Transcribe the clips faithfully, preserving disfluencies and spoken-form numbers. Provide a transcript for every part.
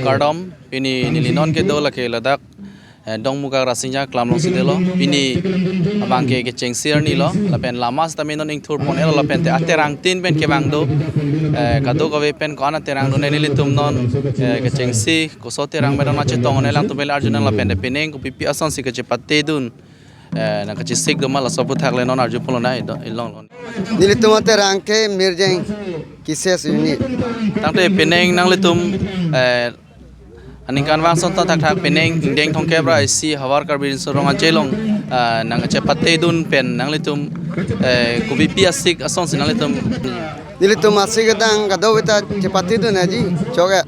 Kardom, pini neli non kedo lake ladak, eh, Dongmukak Rasinja Klam alongsi dolo. Pini abangke kechengsi arni lo, lapen lama sitame non ingthur pon-et lo, lapen te aterang tin pen kevang do. Eh, kadokave pen ko-an aterang do ne nelitum non, eh, kechengsi koso terang pen non chetong ne alangtum pen arjunang lapen te penang kopipi asonsi kachepatedun, eh, nangkachesik do ma laso aphuthak le non arju ponlo na ido, ilong lon. Nelitum aterang ke Mirjeng K C S unit. Tangte penang nanglitum, eh, aningkanvang asonton thakthak penang ingdeng thomkep ra isi Havar Karbi Riso Rong Aje along, eh, nangkachepatedun pen nanglitum, eh, kopipi asik asonsi nanglitum. Nelitum asik kedang kadokave ta chepatedun aji, chok-e.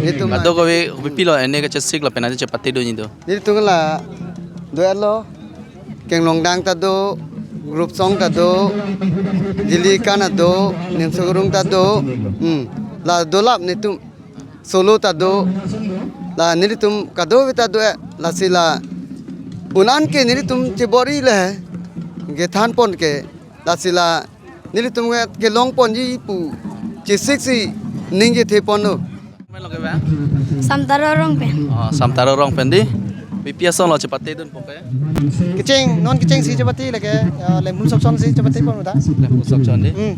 Nelitum kadokave kopipilo ene kachesik lapen aji chepatedun ido. Nelitum la do-et lo, Kenglongdang ta do, Group Song ta do, Jili Kan ta do, Nimso Gurung ta do, hmm, la dolap nelitum solo ta do, la nelitum kadokave ta do-e, lasi la un-an ke nelitum chebor-i le, kethan pon ke, lasi la nelitum ke kelong ponji pu chesiksi ning kethe ponlo. Samtaro Rongpen. Oh, Samtaro Rongpen di. Kopipi asonlo chepatedun pon ke? Kecheng, non kechengsi chepate lake, eh, Lemhum Sokchon si chepate pon uda. Lemhum Sokchon di. Hmm.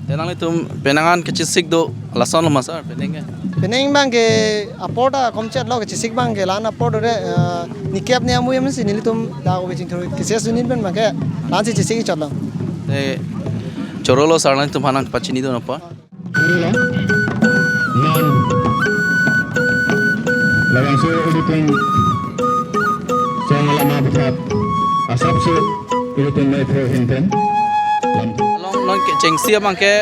Te nanglitum penang an kachesik do lasonlo ma sir, penang ke? Penang abangke apor ta komchet lo, kachesik abangke la-an apor do re, eh, nikep ni amu yam si nelitum dak obe chingthur K C S unit pen abangke la-ansi chesik chotlo. Te chorolo sir, nanglitum aphan nangpachinidun apor. Chorolo. Non. Labangso ilitum song lama aphuthak asapso ilitum mepro hinten. Lam. Along non kechengsi abangke,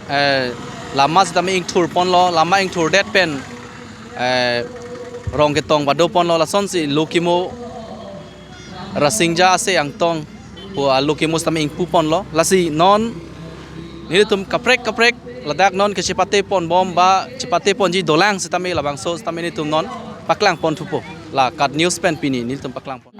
eh, lama sitame ingthur ponlo, lama ingthurdet pen, eh, rong ketong pado ponlo, lasonsi Lokimo Rasinja ase angtong pu alo kemo sitame ingpu ponlo. Lasi non nelitum kaprek kaprek ladak non kachepate ponbom ba chepate ponji dolang sitame labangso sitame nelitum non paklang pon thupo. La KAT News pen pini nelitum paklang pon.